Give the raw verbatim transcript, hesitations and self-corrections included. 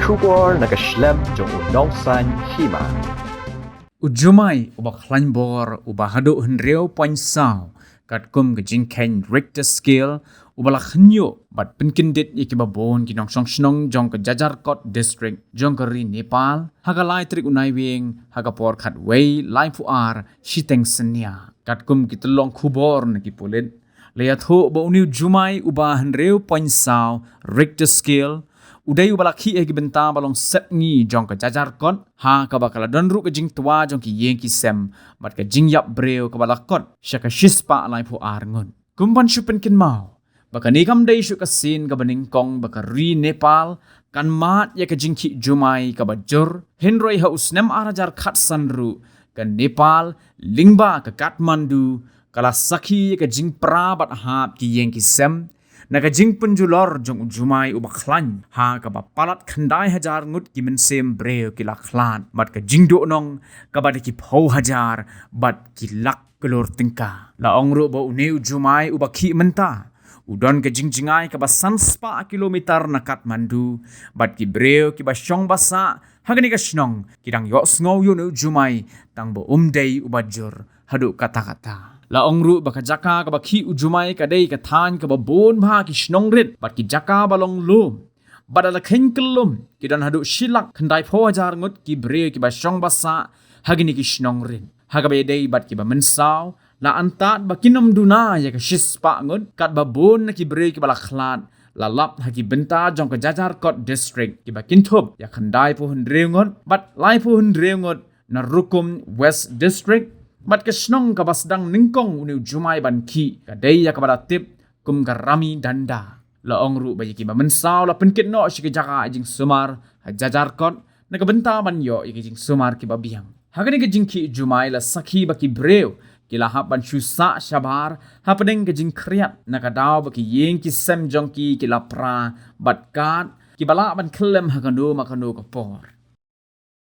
Khubor na ka shlem jong u Nongsaiñ Hima. U jumai uba khlaiñ bor uba haduh hynriew point saw katkum ka jingkheiñ Richter scale, uba la khynñiuh bad pynkyndit ïa kiba bun ki nongshong shnong jong ka Jajarkot District jong ka ri Nepal ha ka lai tarik u Naiwieng ha ka por khatwei laiphew ar shiteng synñia. Katkum ki tyllong khubor na ki pulit, la ïathuh ba une u jumai uba hynriew point saw Richter scale u dei uba la khih ha ki bynta ba long sepngi jong ka Jajarkot, ha kaba ka la don ruh ka jingtwa jong ki ïing ki sem bad ka jingïap briew kaba la kot sha ka shispah laiphew ar ngut. Kum ban shu pynkynmaw ba kane kam dei shuh ka sien kaba nyngkong ba ka ri Nepal kan mad ïa ka jingkhih jumai kaba jur, hynrei ha u snem ar hajar khatsan ruh ka Nepal lyngba ka Kathmandu ka la sakhi ïa ka jingpra bad hap ki ïing ki sem na ka jingpynjulor jong u jumai uba khlaiñ, ha kaba palat khyndai hajar ngut ki mynsiem briew ki la khlad bad ka jingduhnong kaba da ki phew hajar bad ki lak klur tyngka. La ong ruh ba une u jumai uba khih mynta u don ka jingjngai kaba san spah kilometer na Kathmandu bad ki briew kiba shong ba sah ha kane ka shnong ki dang ïohsngew ïa une u jumai tang ba um dei uba jur haduh katta katta. La ong ruh ba ka jaka kaba khih u jumai ka dei ka thaiñ kaba bun bha ki shnong rit bad ki jaka ba long lum. Bad da la kheiñ kyllum ki don haduh shi lak khyndai phew hajar ngut ki briew kiba shong ba sah ha kine ki shnong rit. Ha kaba ïadei bad kiba mynsaw, la antad ba kin ym duna ïa ka shispah ngut, katba bun na ki briew kiba la khlad la lap ha ki bynta jong ka Jajarkot District kiba kynthup ïa khyndai phew hynriew ngut bad laiphew hynriew ngut na Rukom West District. Bad ka shnong kaba sdang nyngkong une u jumai ban khih ka dei ïa kaba la tip kum ka Ramidanda. La ong ruh ba ïa kiba mynsaw la pynkit noh sha ki jaka ïa jingsumar ha Jajarkot na ka bynta ban ïoh ïa ki jingsumar kiba biang. Ha kane ka jingkhih jumai la sakhi ba ki briew ki la hap ban shu sah shabar hapdeng ka jingkhriat na ka daw ba ki ïing ki sem jong ki ki la pra bad kat kiba lah ban khyllem ha kano ma kano ka por.